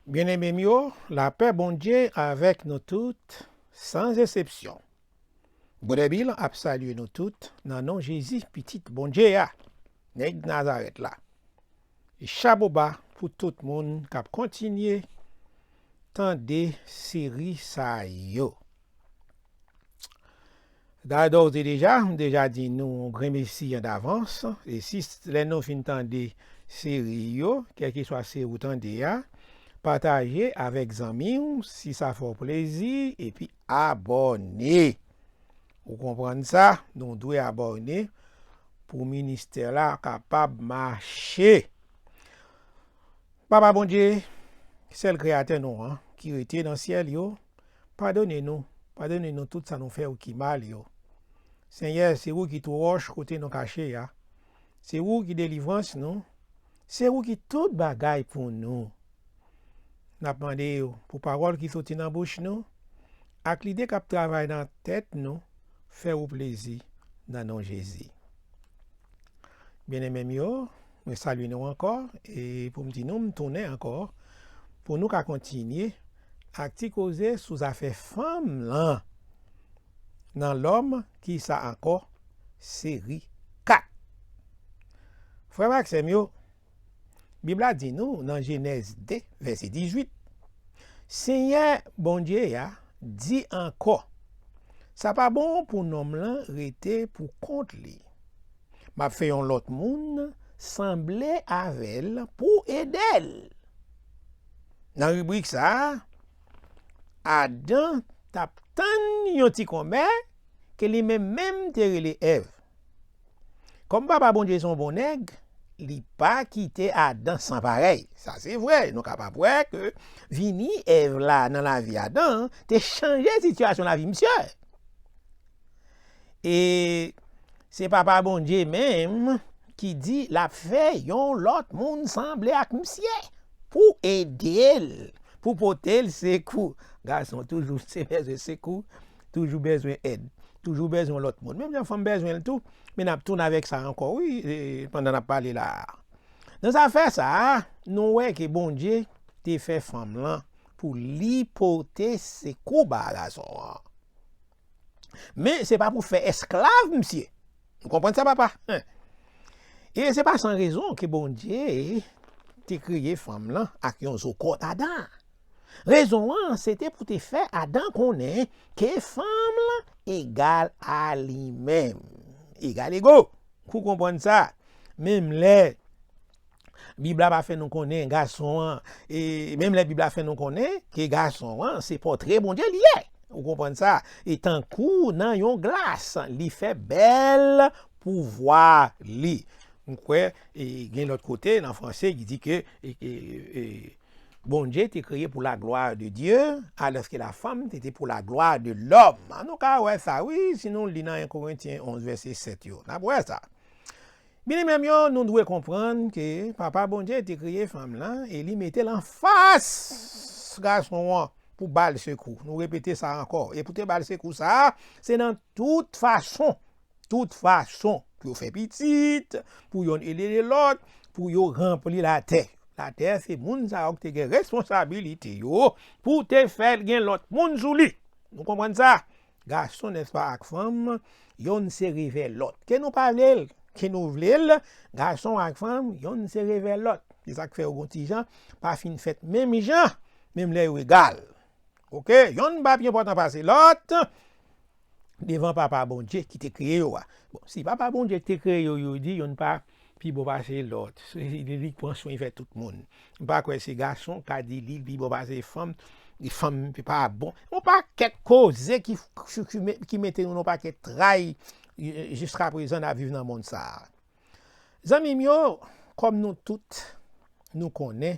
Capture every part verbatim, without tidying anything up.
Byeneme m yo, lapè Bondye avèk nou tout, san eksepsyon. Brother Bill ap salye nou tout nan non Jezi, Pitit Bondye a, nèg Nazarèt la. E chapo ba pou tout moun k ap kontinye tande seri sa yo. Dadò, ou te deja, m deja di nou yon grenmesi an davans. E si lè nou fin tande seri yo, kèlkeswa seri ou tande a, pataje avèk zanmi w si sa fè w plezi, epi abòne. Ou konprann sa? Nou dwe abòne pou ministè la kapab mache. Papa Bondye, sèl Kreyatè nou an, ki rete nan syèl yo, padone nou, padone nou tout sa nou fè ou ki mal yo. Senyè, se ou ki twòch kote nou kache a. Se ou ki delivrans nou. Se ou ki tout bagay pou nou. N ap mande w pou pawòl ki soti nan bouch nou ak lide k ap travay nan tèt nou, fè ou plezi nan non Jezi. Byeneme m yo, mwen salye nou ankò, e pou m di nou, m tounen ankò, pou nou ka kontinye ak ti koze sou zafè fanm lan nan Lòm, ki sa ankò, seri kat. Frè m ak sè m yo, Bib la di nou nan Jenèz de, vèsè dizuit, Senyè Bondye a di ankò, sa pa bon pou nonm lan rete pou kont li. M ap fè yon lòt moun sanble avè l pou ede l. Nan ribrik sa a, Adan t ap tann yon ti kòmè ke li menm menm te rele Èv. Kòm Papa Bondye se yon bon nèg, li pa kite Adan san parèy. Sa se vre, nou kapab wè ke vini Èv la nan lavi Adan te chanje sitiyasyon lavi misye. E se Papa Bondye menm ki di l ap fè yon lòt moun sanble ak misye pou ede l, pou pote l sekou. Gason toujou se bezwen sekou, toujou bezwen èd, toujou bezwen lòt moun. Menm jan fanm bezwen l tou, men n ap tounen avèk sa ankò, wi, e, pandan n ap pale la a. Nan zafè sa a, nou wè ke Bondye te fè fanm lan pou li pote sekou ba gason an. Men se pa pou fè esklav misye. Ou konprann sa, papa? Hen. E se pa san rezon ke Bondye te kreye fanm lan ak yon zo kòd Adan. Rezon an, se te pou te fè Adan konnen ke fanm lan egal a li menm. Egal ego. Ou konprann sa? Menm lè Bib la pa fè nou konnen gason an, e menm lè Bib la fè nou konnen ke gason an se pòtre Bondye li ye. Ou konprann sa? E tankou nan yon glas, li fè bèl pou vwa li. M kwè, e, gen lòt kote, nan franse, ki di ke, e, e, e, Bondye te kreye pour la gloire de Dieu, alors que la femme était pour la gloire de l'homme. An nou ka wè sa, wi, si nou li nan en Korentyen onz, vèsè sèt yo. N ap wè sa. Byeneme m yo, nou dwe konprann ke Papa Bondye te kreye fanm lan e li mete l anfas gason an pou ba l sekou. Nou repete sa ankò. E pou te ba l sekou sa a, se nan tout fason, tout fason, pou yo fè pitit, pou yonn ede lòt, pou yo ranpli latè. Latè, se moun sa yo ki te gen responsabilite yo pou te fè l gen lòt moun sou li. Nou konprann sa? Gason, nèspa, ak fanm, yonn se revè lòt. Ke nou pa vle l, ke nou vle l, gason ak fanm, yonn se revè lòt. Se sa k fè yo gon ti jan pa fin fèt menm jan, menm lè yo egal. Oke? Yonn pa pi enpòtan pase lòt devan Papa Bondye ki te kreye yo a. Bon, si Papa Bondye ki te kreye yo, yo di yonn pa pi bon pase lòt. Se li, li k pran swen fè tout moun. M pa kwè se gason ka di li pi bon pase fanm, li fanm pa bon. Yon pakèt koze ki, ki, ki mete nou nan yon pakèt tray, e, jiskaprezan n ap viv nan mond sa a. Zanmi m yo, kòm nou tout, nou konnen,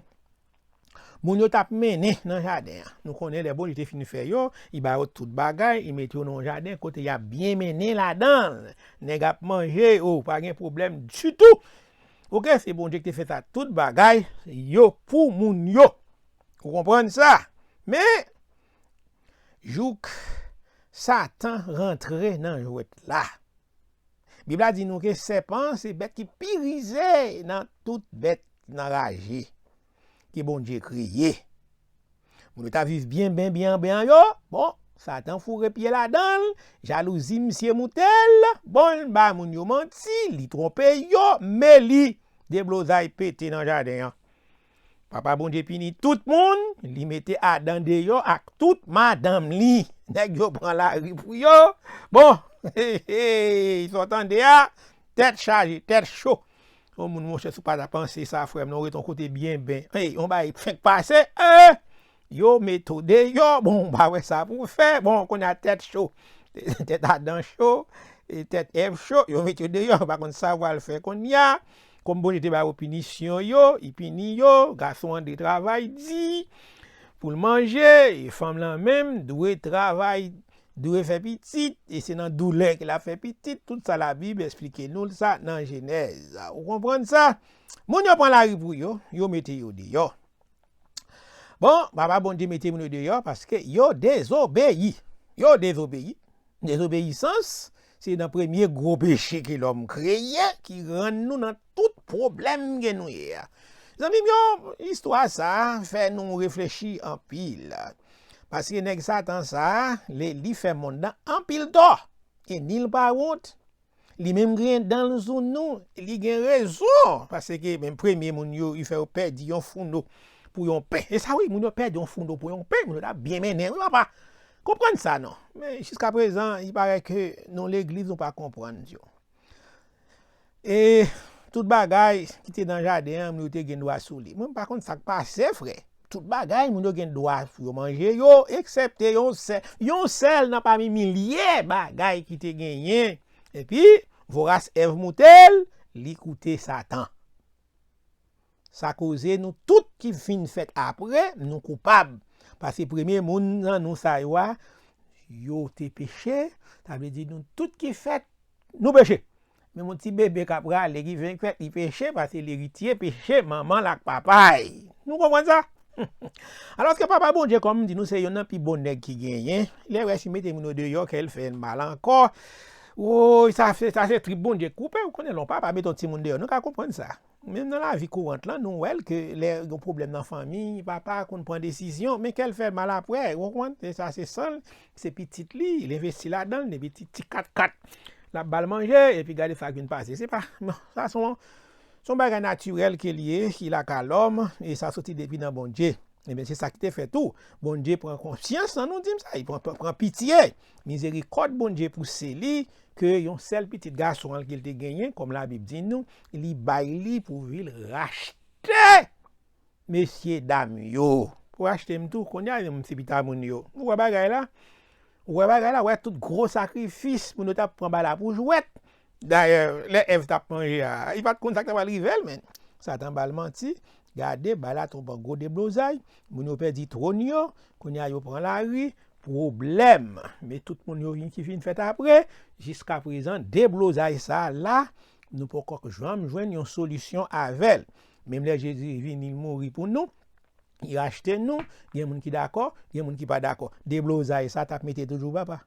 moun yo t ap mennen nan jaden an. Nou konnen lè Bondye te fin fè yo, li ba yo tout bagay, li mete yo nan yon jaden kote y ap byen mennen ladan l. Nèg ap manje, o, pa gen pwoblèm ditou. Oke, se Bondye ki te fè sa tout bagay yo pou moun yo. Ou konprann sa? Men, jouk Satan rantre nan jwèt la. Bib la di nou ke sèpan an se bèt ki pi rize nan tout bèt nan raje ke Bondye kreye. Moun yo ta viv byen, byen, byen, byen yo. Bon, Satan foure pye ladan l, jalouzi misye moute l. Bon, l ba moun yo manti, li twonpe yo, men li, deblozay pete nan jaden an. Papa Bondye pini tout moun, li mete Adan deyò ak tout madanm li. Nèg yo pran lari pou yo. Bon, hey, hey, sa w tande a, tèt chaje, tèt cho. Yon moun, monchè, si w pa ta panse sa, frè m, non, w ret yon kote byen ben. Hey, yon bagay fenk pase, eh! Yo mete w deyò, bon, w pa wè sa pou w fè. Bon, kounye a tèt cho, tèt Adan cho, e tèt Èv cho, yo mete yo deyò, yo pa konn sa yo pral fè kounye a. Kòm Bondye te ba yo pinisyon yo, li pini yo, gason an dwe travay di pou l manje, e fanm lan menm dwe travay, dwe fè pitit, e se nan doulè ke l ap fè pitit. Tout sa Labib eksplike nou sa nan Jenèz. Ou konprann sa? Moun yo pran lari pou yo, yo mete yo deyò. Bon, Papa Bondye mete moun yo deyò paske yo dezobeyi. Yo dezobeyi. Dezobeyisans, se nan premye gwo peche ke lòm kreye ki rann nou nan tout pwoblèm ke nou ye a. Zanmi m yo, istwa sa a fè nou reflechi anpil. Paske nèg Satan sa a, li, li fè monn nan anpil tò. E ni l pa wont, li menm griyen dan l sou nou, li gen rezon. Paske menm premye moun yo, li fè yo pèdi yon founo pou yon pen. E sa wi, moun yo pèdi yon founo pou yon pen, moun yo t ap byen mennen, wi papa. Konprann sa non. Men jiskaprezan, li parèt ke nou legliz, nou pa konprann yo. E tout bagay ki te nan jaden an, moun yo te gen dwa sou li. Mwen, m pa konn sa k pase, frè. Tout bagay, moun yo gen dwa pou yo manje yo, eksepte yon sèl, yon sèl nan pami milye bagay ki te genyen. Epi, voras Èv moute l, li koute Satan. Sa koze nou tout ki fin fèt apre, nou koupab. Paske premye moun nan nou sa yo a, yo te peche, sa vle di nou tout ki fèt, nou peche. Menm yon ti bebe k ap rale ki fenk fèt, li peche, paske li eritye peche manman l ak papa l. Nou konprann sa? Alòske Papa Bondye, kòm m di nou, se yonn nan pi bon nèg ki genyen. Lè w wè si mete moun yo deyò, kè l fè l mal ankò. Woy, sa se, sa se trip Bondye k koupe. Ou konnen lè yon papa mete yon timoun deyò, nou ka konprann sa. Menm nan lavi kourant lan, nou wè l ke lè yon pwoblèm nan fanmi, papa konn pran desizyon, men kè l fè l mal apre, ou konprann? E sa se san l, se pitit li, l envesti ladan l, depi ti, ti kat kat, l ap ba l manje, epi gade sa k vin pase. Se pa, non, sa se yon, se yon bagay natirèl ke l ye, ki lakay lòm, e sa soti depi nan Bondye. Ebyen, se sa ki te fèt tou. Bondye pran konsyans nan nou, di m sa, li pran, pran, pran pitye. Mizerikòd Bondye pouse li, ke yon sèl pitit gason an ke l te genyen, kòm Labib di nou, li bay li pou vin rachte mesye dam yo. Pou rachte m tou, kounye a, m se pita moun yo. Ou wè bagay la? Ou wè bagay la? Ou wè tout gwo sakrifis moun yo t ap pran ba la pou jwèt? Dayè, lè Èv t ap manje a, li pa t konn sa k t ap pral rive l, men Satan ba l manti. Gade, bagay la tonbe an gwo deblozay. Moun yo pèdi twòn yo. Kounye a, yo pran lari. Pwoblèm. Men tout moun yo vin ki fin fèt apre, jiskaprezan, deblozay sa a la, nou poko janm jwenn yon solisyon avè l. Menm lè Jezi vini, li mouri pou nou, li rachte nou, gen moun ki dakò, gen moun ki pa dakò. Deblozay sa t ap mete toujou, papa.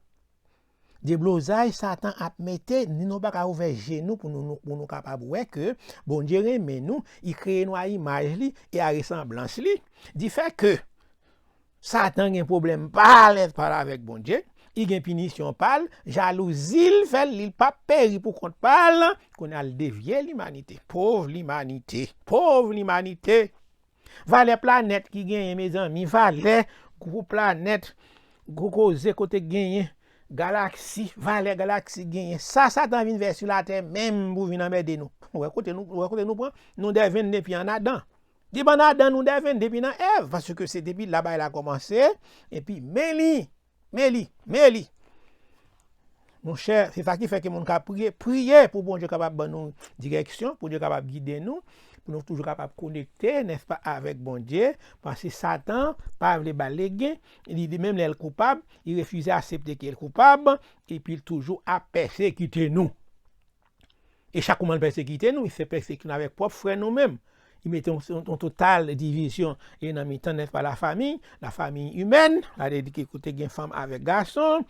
Deblozay Satan ap mete, ni nou pa ka ouvè je nou pou nou, nou, pou nou kapab wè ke Bondye renmen nou, li kreye nou a imaj li e a resanblans li. Difè ke Satan gen pwoblèm pa l, pa l avèk Bondye, li gen pinisyon pa l, jalouzi l fè l, li p ap peri pou kont pa l, kounye a l devye limanite. Pòv limanite, pòv limanite. Valè planèt ki genyen, mezanmi, valè gwo planèt, gwo koze kote genyen, galaksi, valè galaksi genyen. Sa Satan vin fè sou latè menm pou vin anmède nou. Ou wè kote nou, ou wè kote nou pran? Nou dèvenn depi an Adan. Depi an Adan, nou dèvenn depi nan Èv, paske se depi la bagay la kòmanse, epi men li. Men li, men li. Monchè, se sa ki fè ke moun ka priye, priye pou Bondye kapab ban nou direksyon, pou Bondye kapab gide nou, pou nou toujou kapab konekte, nèspa, avèk Bondye, paske Satan pa vle ba l legen, li, li menm lè l koupab, li refize aksepte ke l koupab, epi l toujou ap pèsekite nou. E chak moman l pèsekite nou, li se pèsekite nou avèk pwòp frè nou menm. Li mete yon, yon, yon total divizyon e nan mitan, nèspa, lafanmi, lafanmi imèn, sa vle di ke kote gen fanm avèk gason.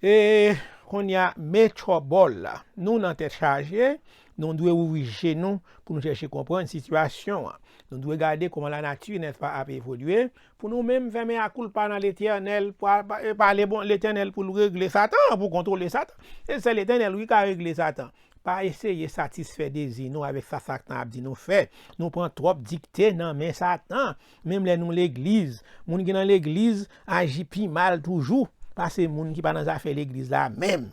E kounye a, men tchòbòl la. Nou nan tèt chaje, Nou dwe ouvri je nou pou nou chèche konprann sitiyasyon an. Nou dwe gade kòman lanati, nèspa, ap evolye, pou nou menm fè mea culpa nan Letènèl, pa- pa- pale bon Letènèl pou l regle Satan, pou kontwole Satan. E sèl Letènèl wi ka regle Satan. Pa eseye satisfè dezi nou avèk sa Satan ap di nou fè. Nou pran twòp dikte nan men Satan. Menm lè nou legliz, moun ki nan legliz aji pi mal toujou pase moun ki pa nan zafè legliz la menm.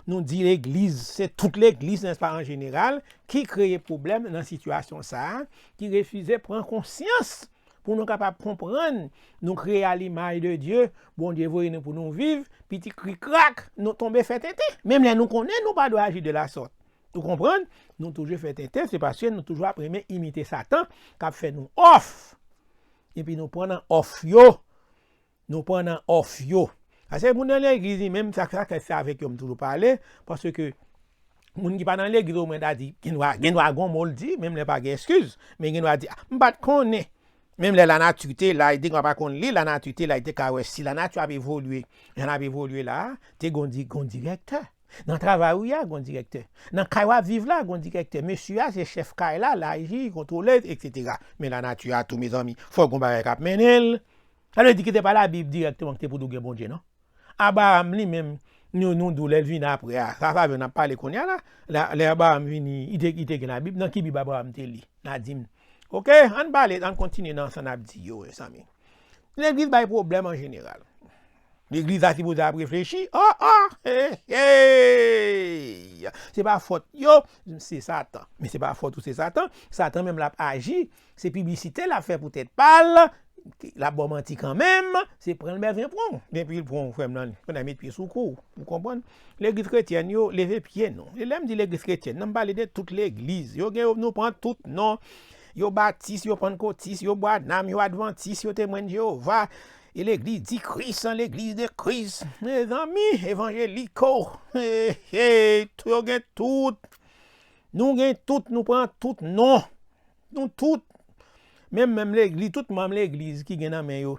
Nou di legliz, se tout legliz, nèspa, an jeneral, ki kreye pwoblèm nan sitiyasyon sa a, ki refize pran konsyans pou nou kapab konprann nou kreye a limaj de Dye, Bondye voye nou pou nou viv, piti krikrak, nou tonbe fè tenten. Menm lè nou konnen nou pa dwe aji de la sòt. Ou konprann? Nou toujou fè tenten, se paske nou toujou ap renmen imite Satan k ap fè nou òf. Epi nou pran nan òf yo. Nou pran nan òf yo. Paske moun nan legliz li menm, sa sa se avèk yo m toujou pale, paske moun ki pa nan legliz omwen ta di, gen dwa gen dwa gon mo l di, menm lè pa gen eskiz, men gen dwa di, "Ah, m pa t konnen." Menm lè lanati te la, li te ka pa konn li, lanati te la, li te ka wè si lanati ap evolye, jan l ap evolye la, te gon di gon direktè. Nan travay ou ye a, gon direktè. Nan kay w ap viv la, gon direktè. Mesye a se chèf kay la, l aji, kontwole, etsetera. Men lanati a tou, mezanmi, fò gon bagay k ap mennen l. Sa vle di ki te pa Labib dirèkteman ki te pou di w gen Bondye, non? Abraram li menm, nou, nou di w lè l vini apre a. Sa, sa vle n ap pale kounye a la. La, lè Abraram vini, li te, li te gen Labib. Nan ki Bib Abraram te li? N a di m. Oke, ann pale, ann kontinye nan sa n ap di yo, mezanmi. Legliz bay pwoblèm an jeneral. Legliz la sipoze ap reflechi. Oh, oh, hey, hey. Se pa fòt yo, se Satan. Men se pa fòt ou, se Satan. Satan menm l ap aji. Se piblisite l ap fè pou tèt pa l. L ap ba w manti kanmenm. Se pran l bèven pran w. Depi l pran w, frè m nan, kounye a met pye sou kou w. Ou konprann? Legliz kretyèn yo, leve pye nou. E lè m di legliz kretyèn nan, m pale de tout legliz. Yo gen yo, nou pran tout non. Yo batis, yo pannkotis, yo bwanam, yo advantis, yo temwen de Jewova. E legliz di Kris, an legliz de Kris. Mezanmi, evanjeliko. Hey, hey, yo gen tout. Nou gen tout, nou pran tout non. Nou tout. Menm, menm legliz, tout manm legliz ki gen nan men yo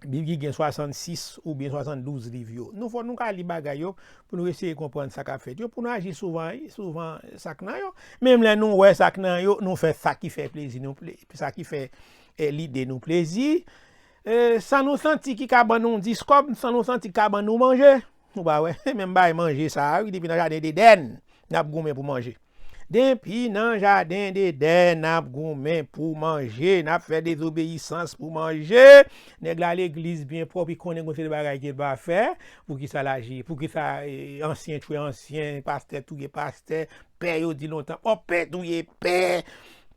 Bib ki gen swasannsis oubyen swasanndouz liv yo. Nou fò nou ka li bagay yo pou nou eseye konprann sa k ap fèt yo, pou nou aji souvan, souvan sa k nan yo. Menm lè nou wè sa k nan yo, nou fè sa ki fè plezi nou, ple- sa ki fè eh, lide nou plezi. Eh, san nou santi ki ka ban nou dis kòb, san nou santi ki ka ban nou manje. Nou pa wè, menm bay manje sa a, wi, depi nan jaden Edenn, n ap goumen pou manje. Depi nan jaden Edenn, n ap goumen pou manje, n ap fè dezobeyisans pou manje. Nèg la legliz byen pwòp, li konnen gon seri de bagay ke l pa fè. Poukisa l aji? Poukisa eh, ansyen tchwe ansyen, pastè touye pastè, pè yo di lontan, o pè touye pè,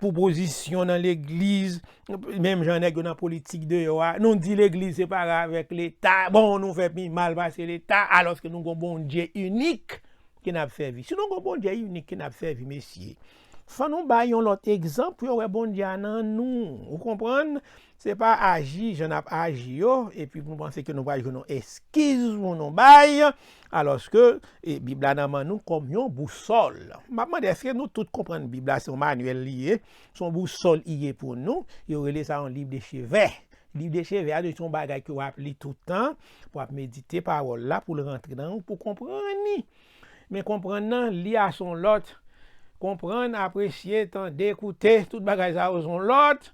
pou pozisyon nan legliz, menm jan nèg yo nan politik deyò a, nou di legliz separe avèk Leta, bon, nou fè pi mal pase Leta, alòske nou gon Bondye inik ke n ap sèvi. Si nou gon Bondye inik ke n ap sèvi, mesye, fò nou bay yon lòt egzanp pou yo wè Bondye a nan nou. Ou konprann? Se pa aji jan n ap aji yo, epi pou nou panse ke nou pral jwenn yon eskiz pou nou bay, alòske eh, Bib la nan men nou kòm yon bousòl. M ap mande, èske nou tout konprann Bib la se yon manyèl li ye, se yon bousòl li ye pou nou? Yo rele sa yon liv de cheve. Liv de cheve a, se yon bagay ke w ap li tout tan, pou w ap medite pawòl la, pou l rantre nan ou, pou w konprann li. Men konprann nan, li a se yon lòt. Konprann, apresye, tande, koute, tout bagay sa yo se yon lòt.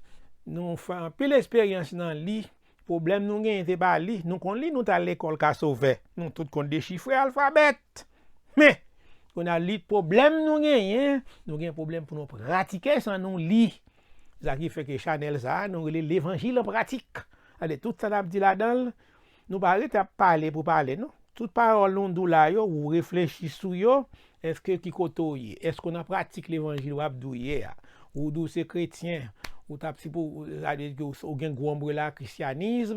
Nou fè anpil esperyans nan li. Pwoblèm nou genyen, se pa li. Nou konn li, nou t al lekòl ka sovè. Nou tout konn dechifre alfabèt. Men, kounye a li pwoblèm nou genyen, nou gen pwoblèm pou nou pratike sa nou li. Sa ki fè ke chanèl sa a, nou rele Levanjil an Pratik. Gade, tout sa n ap di ladan l, nou pa rete ap pale pou pale, non. Tout pawòl nou di w la yo, ou reflechi sou yo, èske ki kote w ye? Èske w nan pratik levanjil w ap di w ye a? Ou di w se kretyen, ou t ap sipo, sa vle di ke w, ou gen gwo anbrela krisyanis,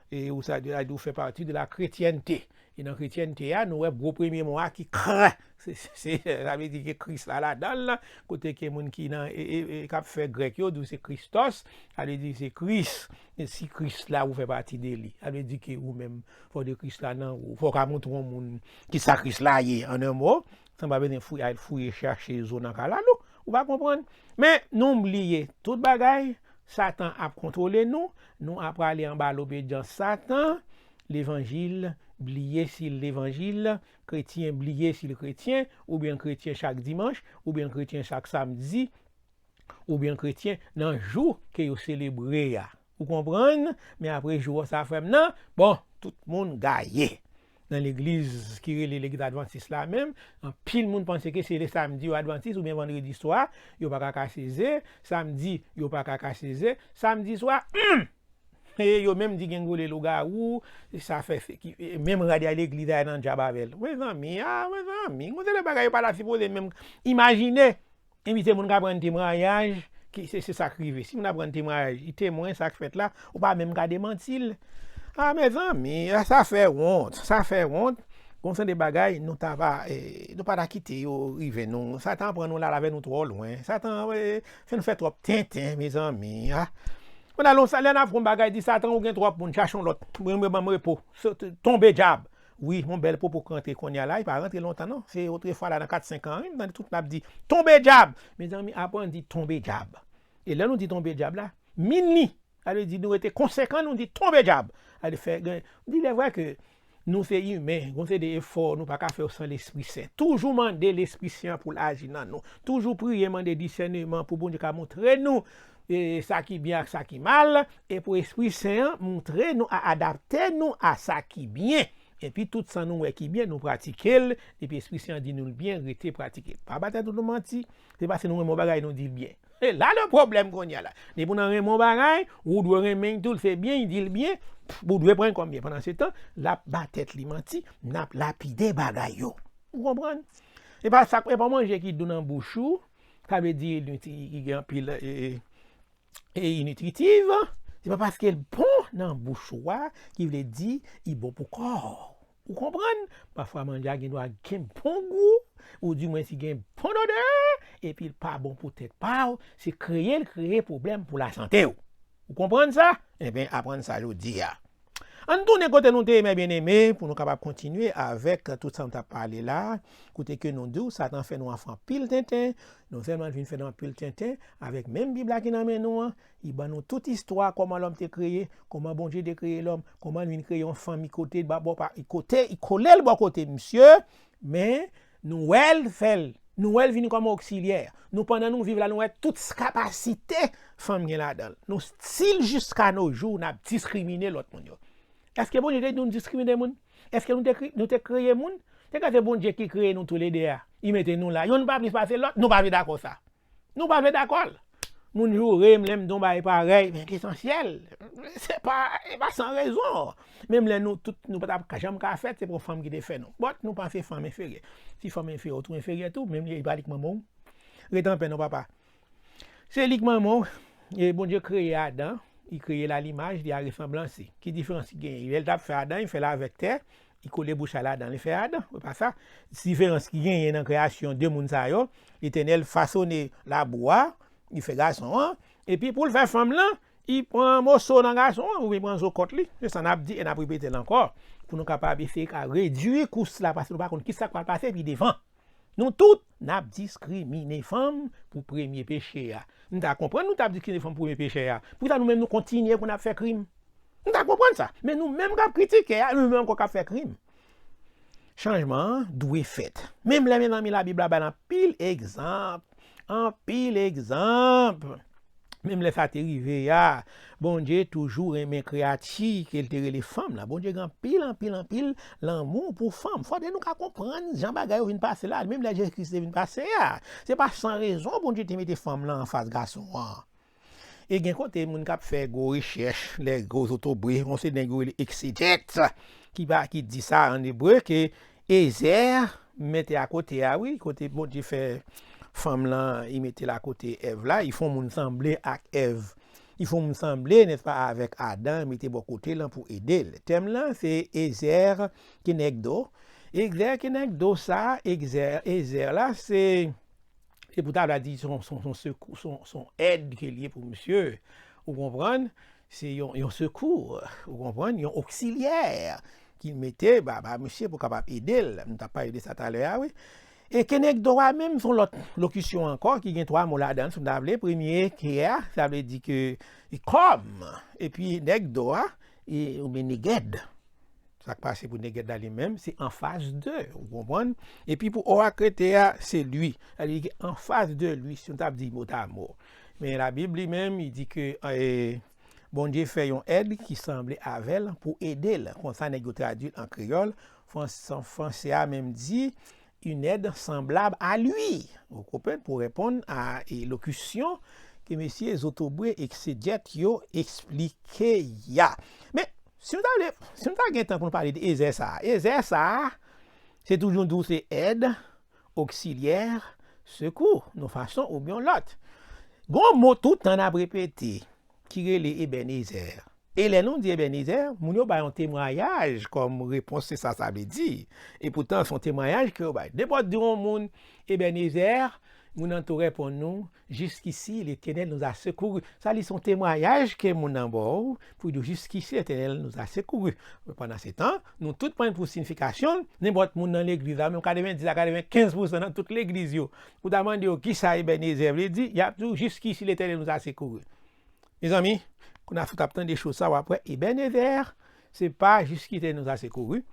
e ou sa vle di w fè pati de la kretyènte. E nan kretyènte a, nou wè gwo premye mo a ki kr. Se, se, se, sa vle di ke Kris la ladan l, kote ke moun ki nan, e, e, e, k ap fè grèk yo, di w se Kristòs, sa vle di se Kris. E si Kris la, ou fè pati de li. Sa vle di ke ou menm, fò de Kris la nan ou. Fò w ka montre yon moun ki sa Kris la ye, an en mo, san pa bezwen fouye, al fouye chache zo nan kalalou. Ou pa konprann? Men, nou bliye tout bagay, Satan ap kontwole nou, nou ap prale anba lobedyans Satan, levanjil bliye si l levanjil, kretyen bliye si l kretyen, oubyen l kretyen chak dimanch, oubyen l kretyen chak samdi, oubyen l kretyen nan jou ke yo selebre a. Ou konprann? Men apre jou sa, frè m nan, bon, tout moun gaye. Nan legliz ki rele legliz advantis la menm, anpil moun panse ke se le samdi yo advantis oubyen vandredi swa, yo pa ka kase ze, samdi, yo pa ka kase ze, samdi swa, hmm! E yo menm di gen gole lougawou, sa fè, fè ki, e, menm rad a legliz a nan djab avè l. Mezanmi, a, mezanmi, gon seri de bagay yo pa ta sipoze menm imajine. Envite moun k ap rann temwayaj, ki se, se sa k rive. Si moun ap rann temwayaj, li temwen sa k fèt la, ou pa menm ka demanti l. A, mezanmi, a, sa fè wont, sa fè wont. Gon seri de bagay, nou ta va, e, nou pa ta kite yo rive nou. Satan pran nou la avè nou twò lwen. Satan, e, fè n fè twòp tenten, mezanmi, a. Mwen alon sa, lè n ap fè yon bagay, di Satan, ou gen twòp moun, chache yon lòt. Mwen, mwen, ban m repo. Sot, tonbe dyab. Wi, yon bèl pwopo k rantre kounye a la, li pa rantre lontan non. Se otrefwa la nan kat senk an, wi, m tande tout n ap di, tonbe dyab! Mezanmi, aprann di tonbe dyab. E lè nou di tonbe dyab la, min li. Sa vle di nou rete konsekan, nou di tonbe dyab. Sa vle fè gen, di lè vre ke nou se imen, gon seri de efò nou pa ka fè yo san Lespri Sen. Toujou mande Lespri Sen an pou l aji nan nou. Toujou priye, mande disèneman pou Bondye ka montre nou, e, sa ki byen ak sa ki mal, e pou Espri Sen an montre nou a adapte nou a sa ki byen. Epi tout sa nou wè ki byen, nou pratike l, epi Espri Sen an di nou l byen, rete pratike l. Pa ba tèt nou manti, se paske nou renmen yon bagay, nou di l byen. E la le pwoblèm kounye a la. Depi w nan renmen yon bagay, ou dwe renmen l tou, l se byen, li di l byen, ou dwe pran l kòm byen. Pandan se tan, l ap ba tèt li manti, n ap lapide bagay yo. Ou konprann? E pa sa, e pa manje ki dou nan bouch ou, sa vle di li, li, li gen anpil, e, e, e initritiv, se pa paske l bon nan bouch ou a ki vle di li bon pou kò w. Ou konprann? Pafwa manje a gen dwa gen bon gou, oudimwens li gen bon odè, epi l pa bon pou tèt pa w, se kreye l kreye pwoblèm pou lasante w. Ou konprann sa? Enben, aprann sa jodi a. Ann tounen kote nou te ye, mè byeneme, pou nou kapab kontinye avèk tout sa nou t ap pale la, kote ke nou di w Satan fè nou fè anpil tenten, non sèlman l vin fè nou anpil tenten, avèk menm Bib la ki nan men nou an, li ban nou tout istwa kòman lòm te kreye, kòman Bondye te kreye lòm, kòman l vin kreye yon fanmi kote, ba, bò pa, kote, li kole l bò kote misye, men nou wè l fè l, nou wè l vin kòm oksilyè. Nou, pandan nou viv la, nou wè tout kapasite fanm gen ladan l. Nou still jiska no jou, n ap diskrimine lòt moun yo. Èske Bondye te di nou diskrimine moun? Èske nou te kre-, nou te kreye moun? Se ka se Bondye ki kreye nou toulede a. Li mete nou la. Yonn pa plis pase lòt, nou pa vle dakò sa. Nou pa vle dakò l. Moun joure m lè m di yon bagay parèy, men lesansyèl, se pa, se pa san rezon. Menm lè nou tout, nou pa t ap janm ka fèt, se pou yon fanm ki te fè nou. But nou panse fanm enferyè. Si fanm enferyè, ou tou enferyè tou, menm li pa li k manman w. Ret anpè non, papa. Se li k manman w. E Bondye kreye Adan, li kreye l a limaj li, a resanblans li. Ki diferans ki genyen? Lè l t ap fè Adan, li fè l avèk tè, li kole bouch la ladan, li fè Adan. Se pa sa. Diferans ki genyen nan kreyasyon de moun sa yo, Letènèl fasone labou a, li fè gason an, epi pou l fè fanm lan, li pran moso nan gason an, oubyen li pran zo kòt li. Se sa n ap di e n ap repete l ankò, pou nou kapab eseye ka redui kous la, paske nou pa konn ki sa k pral pase pi devan. Nou tout, n ap diskrimine fanm pou premye peche a. M ta konprann nou t ap diskrimine fanm pou premye peche a. Poukisa nou menm nou kontinye pou n ap fè krim? M ta konprann sa. Men nou menm k ap kritike a, nou menm ankò k ap fè krim. Chanjman an dwe fèt. Menm lè, mezanmi, Labib la bay anpil egzanp, anpil egzanp. Menm lè sa te rive a, Bondye toujou renmen kreyati ke l te rele fanm lan. Bondye gen anpil, anpil, anpil lanmou pou fanm. Fòde nou ka konprann jan bagay yo vin pase la. Menm lè Jezi Kris te vin pase a, se pa san rezon Bondye te mete fanm lan anfas gason an. E gen kote moun k ap fè gwo rechèch, lè gwo zotobre, yon se nèg yo rele eksejèt, ki pa, ki di sa an ebre, ke Ezè mete akote a, wi, kote Bondye fè fanm lan, li mete l akote Èv la, li fè yon moun sanble ak Èv. Li fè yon moun sanble, nèspa, avèk Adan, mete bò kote lan pou ede l. Tèm lan, se Ezè Kenegdo. Ezè Kenegdo sa, Ezè, Ezè la, se, se pou ta vle di, se yon, se yon, se yon sekou, se yon, se yon èd ke l ye pou misye. Ou konprann? Se yon, yon sekou, ou konprann, yon oksilyè ki mete ba, ba misye pou kapab ede l. M t ap pale de sa talè a, wi. E kenegdo a menm, se yon lòt lokisyon ankò ki gen twa mo ladan l, si w ta vle. Premye, ke a, sa vle di ke e kòm. Epi negdo a, e, oubyen negèd. Sa k pase pou Neged la li menm, se anfas de, ou konprann? Epi pou o a krete a, se lui. Sa vle di ke anfas de lui, si nou t ap di motamo. Men Labib li menm, li di ke, e, Bondye fè yon èd ki sanble avè l pou ede l. Konsa nèg yo tradui l an kreyòl. Frans-, franse a menm di, une aide semblable à lui. Ou konprann? Pou reponn a, e, lokisyon ke mesye Zotobre eksedjèt yo eksplike a. Men, si nou ta vle, si nou ta gen tan pou nou pale de Ezer sa a, Ezer sa a, se toujou di w se èd, oksilyè, sekou, yon fason oubyen yon lòt. Gon mo tout tan n ap repete ki rele Ebenezer. E lè nou di Ebenezer, moun yo bay yon temwayaj kòm repons, se sa sa vle di. E poutan, se yon temwayaj ke yo bay. Nenpòt di yon moun Ebenezer, moun nan tou reponn nou, Jusqu'ici, l'Éternel nous a secourus. Sa li se yon temwayaj ke moun nan ba w pou di w, Jusqu'ici, l'Éternel nous a secourus. Pandan se tan, nou tout pran l pou siyifikasyon l, nenpòt moun nan legliz la, menm katrevenndis a katrevenkenz pousan nan tout legliz yo, ou ta mande yo kisa Ebenezer vle di, y ap di w, Jusqu'ici, l'Éternel nous a secourus. Mezanmi, kounye a si w t ap tande cho sa, w ap wè Ebenezer, se pa Jusqu'ici, l'Éternel nous a secourus.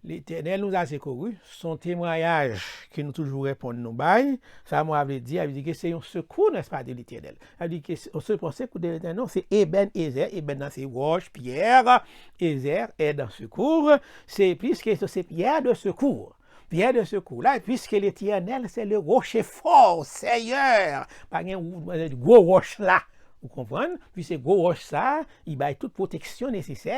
L'Éternel nous a secourus, se yon temwayaj ke nou toujou reponn nou bay. Sa mo a vle di, a vle di ke se yon sekou, n'est-ce pas, de l'Éternel. Sa vle di ke se, se yon sekou de l'Éternel, non, se Eben Ezer, Eben nan se wòch, pyè, Ezer, èd, sekou, se plis ke se, se pyè de sekou. Pyè de sekou la, puisque l'Éternel, c'est le rocher fort, Seyè. Pa gen gwo wòch la. Ou konprann? Pi se gwo wòch sa, li bay tout pwoteksyon nesesè,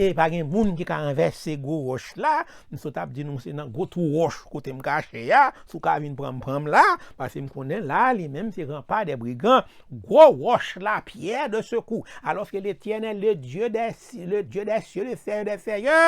e pa gen moun ki ka ranvèse gwo wòch la. M sot ap di nou se nan gwo twou wòch kote m kache a, si w ka vin pran m, pran m la, paske m konnen la, li menm se ranpa dè brigan, gwo wòch la, pyè de sekou. Alòske Letènèl, le Dye dè, le Dye dè syè, le Seyè dè seyè,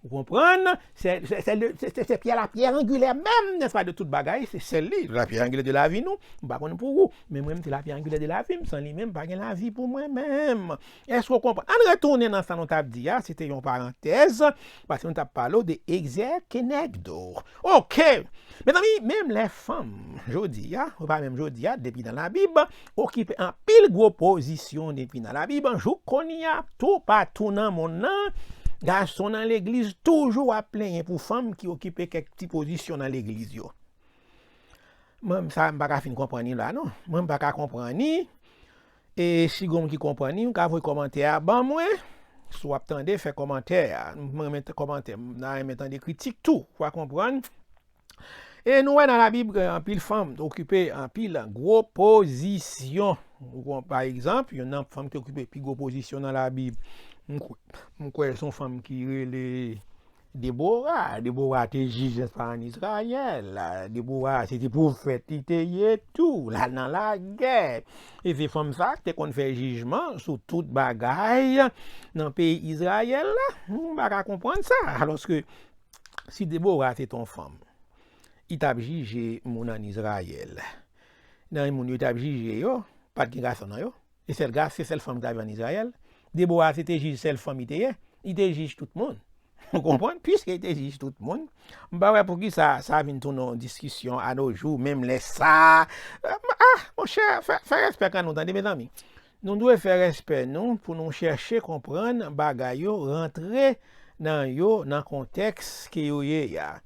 ou konprann? Se, se, se, le- se, se, se pyè la, pyè angilè menm, nèspa, de tout bagay, se sèl li, la pyè angilè de lavi nou. M pa konn pou ou, men mwen, m se la pyè angilè de lavi m. San li menm, pa gen lavi pou mwen menm. Èske w konprann? Ann retounen nan sa nou t ap di a, se te yon parantèz, paske nou t ap pale w de Ezer Kenegdo. Oke! Mezanmi, menm lè fanm, jodi a, ou pa menm jodi a, depi nan Labib, okipe anpil gwo pozisyon depi nan Labib, jouk kounye a, toupatou nan monn nan, gason nan legliz toujou ap plenyen pou fanm ki okipe kèk ti pozisyon nan legliz yo. Mwen, sa, m pa ka fin konprann li la, non. Mwen, m pa ka konprann li. E si gon moun ki konprann li, ou ka voye kòmantè a ban mwen. Si w ap tande, fè kòmantè a. Mwen renmen t- kòmantè. M ta renmen tande kritik tou. Ou a konprann? E nou wè nan Labib, gen anpil fanm okipe anpil gwo pozisyon. Ou kon- Pa egzanp, youn nan fanm ki okipe pi gwo pozisyon nan Labib, m kwè, m kwè se yon fanm ki rele Debora. Debora te jij, nèspa, ann Izrayèl. Debora, se te pwofèt li te ye tou. L al nan lagè. E se fanm sa a ki te konn fè jijman sou tout bagay nan peyi Izrayèl la. M pa ka konprann sa. Alòske, si Debora se te yon fanm, li t ap jije moun ann Izrayèl. Nan moun yo t ap jije yo, pa t gen gason nan yo. Se sèl ga- se sèl fanm ki t ap viv ann Izrayèl. Debora se te jij, sèl fanm li te ye. Li te jij tout moun. Ou konprann? Piske li te jij tout moun, m pa wè poukisa sa vin tounen yon diskisyon a no jou, menm lè sa. Ah, monchè, fè, fè respè kan nou, tande, mezanmi. Nou dwe fè respè nou pou nou chèche konprann bagay yo, rantre nan yo, nan kontèks ke yo ye a.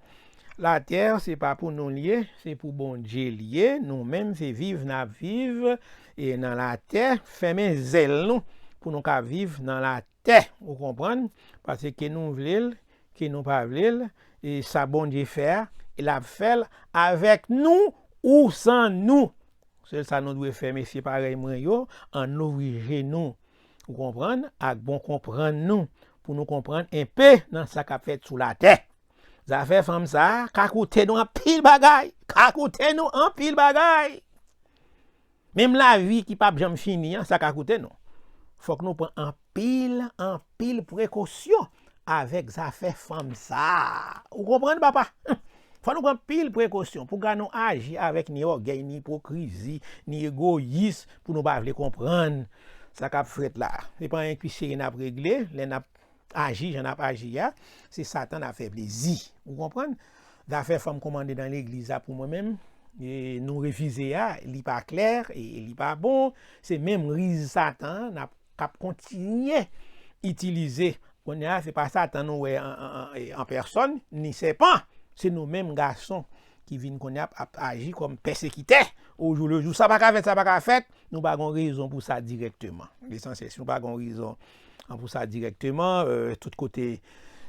Latè, se pa pou nou l ye, se pou Bondye l ye. Nou menm, se viv n ap viv e nan latè, fèmen zèl nou pou nou ka viv nan latè. Ou konprann? Paske ke nou vle l, ke nou pa vle l, e sa Bondye fè a, l ap fè l avèk nou ou san nou. Sèl sa nou dwe fè, mesye parèy mwen yo, ann louvri je nou, ou konprann, ak bon konprann nou, pou nou konprann enpe nan sa k ap fèt sou latè. Zafè fanm sa a ka koute nou anpil bagay, ka koute nou anpil bagay. Menm lavi ki p ap janm fini an, sa ka koute nou. Fòk nou pran anpil, anpil prekosyon avèk zafè fanm sa a. Ou konprann, papa? Fò nou pran anpil prekosyon pou ka nou aji avèk ni ògèy, ni ipokrizi, ni egoyis, pou nou pa vle konprann sa k ap fèt la. Se pa anyen ki serye n ap regle, lè n ap aji jan n ap aji a, se Satan n ap fè plezi. Ou konprann? Zafè fanm kòmande nan legliz la, pou mwen menm, e nou refize a, li pa klè, e li pa bon. Se menm riz Satan an n ap k ap kontinye itilize Kounye a, se pa Satan nou wè an, an, an, an pèsòn, ni sèpan. Se nou menm gason ki vin kounye a ap, ap aji kòm pèsekitè. Ojou le jou, sa pa ka fèt, sa pa ka fèt, nou pa gon rezon pou sa dirèkteman. Lesansyèl, si nou pa gon rezon an pou sa dirèkteman, euh, tout kote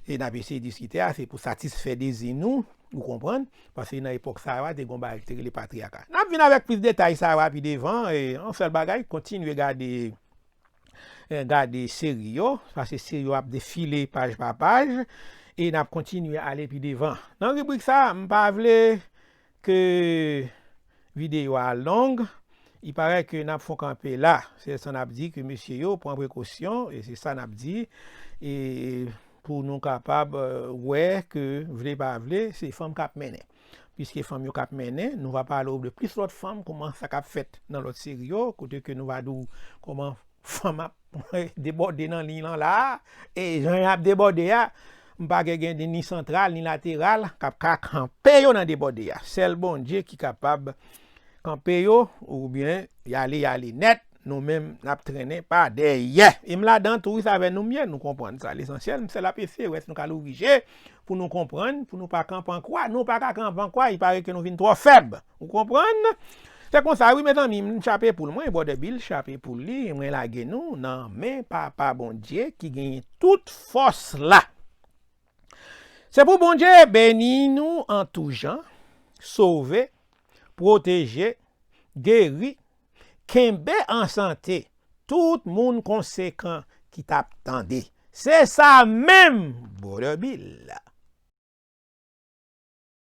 e n ap eseye diskite a, se pou satisfè dezi nou, ou konprann? Paske nan epòk sa a, te gon bagay ki te rele patriyaka. N ap vin avèk plis detay sa a pi devan, e yon sèl bagay, kontinye gade eh, gade seri yo, paske seri yo ap defile paj pa paj, e n ap kontinye ale pi devan. Nan ribrik sa, m pa vle ke videyo a long, i parèt ke n ap fon kanpe la. Se sa n ap di ke mesye yo pran prekosyon, e se sa n ap di, e pou nou kapab, eh, wè ke vle pa vle, se fanm k ap mennen. Piske fanm yo k ap mennen, nou va pale w de plis lòt fanm, kòman sa k ap fèt nan lòt seri yo, kote ke nou va di w kòman fanm ap debòde nan liy lan la, e jan y ap debòde a, m pa gen, gen ni santral, ni lateral, k ap ka kanpe yo nan debòde a. Sèl Bondye ki kapab kanpe yo, oubyen y ale, y ale nèt, nou menm, n ap trennen pa dèyè. E m ladan tou, wi, sa avè nou m ye, nou konprann sa. Lesansyèl, m sèl ap eseye wè si nou ka louvri je pou nou konprann, pou nou pa kanpe an kwa. Nou pa ka kanpe an kwa, i pare ke nou vin twò fèb. Ou konprann? Se konsa, wi, mezanmi, m chape poul mwen, Brother Bill chape poul li, mwen lage nou nan men Papa Bondye ki genyen tout fòs la. Se pou Bondye beni nou an tou jan, sove, pwoteje, geri, kenbe an sante tout moun konsekan ki t ap tande. Se sa menm, Brother Bill.